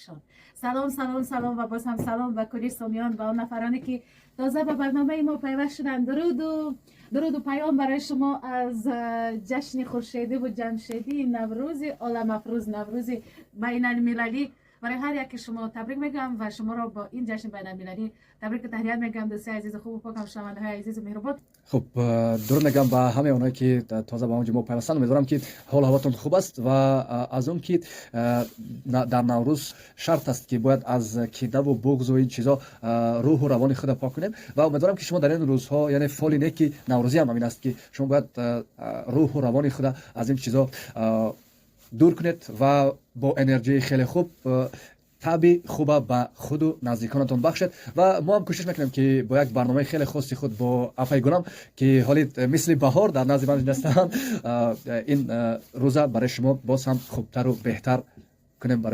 Шон. Салом, салом, салом ва боз ҳам салом ба кулли сомиён ва он нафароне, ки тоза ба барномаи мо пайваст шуданд. Дуруду паём барои шумо аз ҷашни хуршедиву ҷамшедии Наврӯзи оламафрӯз, Наврӯзи байналмилалӣ. Барои ҳар яке шумо табрик мегӯям ва шуморо бо ин ҷашни байналмилалӣ табрику таҳният мегӯям. Дӯстои азизу хубу покам, шунавандаҳои азизу меҳрубон. Хуб, дуруд мегӯям ба ҳамаи онҳое, ки тоза ба мавҷи мо пайвастанд. Умедворам, ки ҳолу ҳавотон хуб аст ва аз он ки дар Наврӯз шарт аст, ки бояд аз кидаву буғзу ин чизо рӯҳу равони худро пок кунем. Ва умедворам, ки шумо дар ин рӯзҳо, яъне фоли неки наврӯзӣ ҳам ҳамин аст, ки шумо бояд рӯҳу равони худро аз ин чизо дур кунед ва бо энерҷияи хеле хуб таби хуба ба худу наздиконатон бахшед. Ва мо ҳам кӯшиш мекунем, ки бо як барномаи хеле хоси худ, бо апаи гулам, ки ҳоли мисли баҳор дар назди ман нишастаанд, ин рӯза барои шумо боз ҳам хубтару беҳтар кунем.